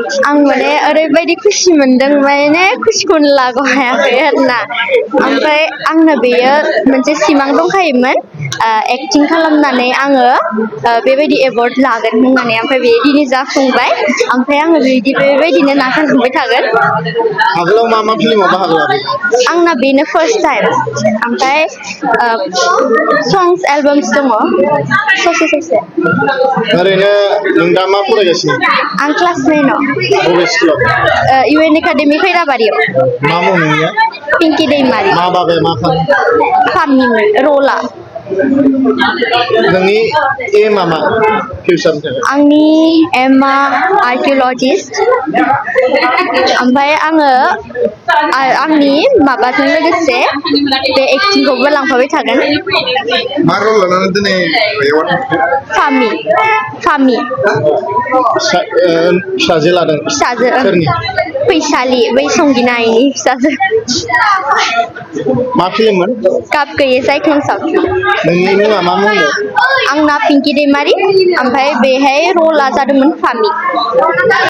आं माने ओरैबायदि खुसि मोनदों माने खुसिखौनो लाग' हायाखै आरोना ओमफ्राय आंनो बेयो मोनसे सिमां दंखायोमोन एक्टिं खालामनानै आङो बेबायदि एवार्ड लागोन होननानै ओमफ्राय बे दिनै जाफुंबाय ओमफ्राय आङो बेबायदिनो नाजालांबाय थागोन आगोलाव मा मा फिल्माव बाहागो लादों आंना बेनो फार्स्ट टाइम ओमफ्राय संस एलबाम्स दङ ससे ससे ओरैनो नों दा मा फरायगासिनो आं क्लास 9 बबे स्कुलाव इउ एन एकाडेमि खैराबारियाव मा मुं नोंनिया पिंकि दैमारि मा बागै मा खालामो फाननिमोन रला नोंनि एमआ मा फिउचारनि थाखाय आंनि एमआ आर्किअलजिस्ट ओमफ्राय आङो आंनि माबाजों लोगोसे बे एक्टिंखौबो लांफाबाय थागोन मा रल लानानै दिनै एवार्ड मोनखो फामि फामि फिसाजो लादों फिसाजो सोरनि फैसालि बै संगिना आइनि फिसाजो मा फिल्ममोन काप गैयै सायख्लं सावथुन नोंनि मुङा मा मुंमोन आंना पिंकि दैमारि ओमफ्राय बेहाय रला जादोंमोन फामि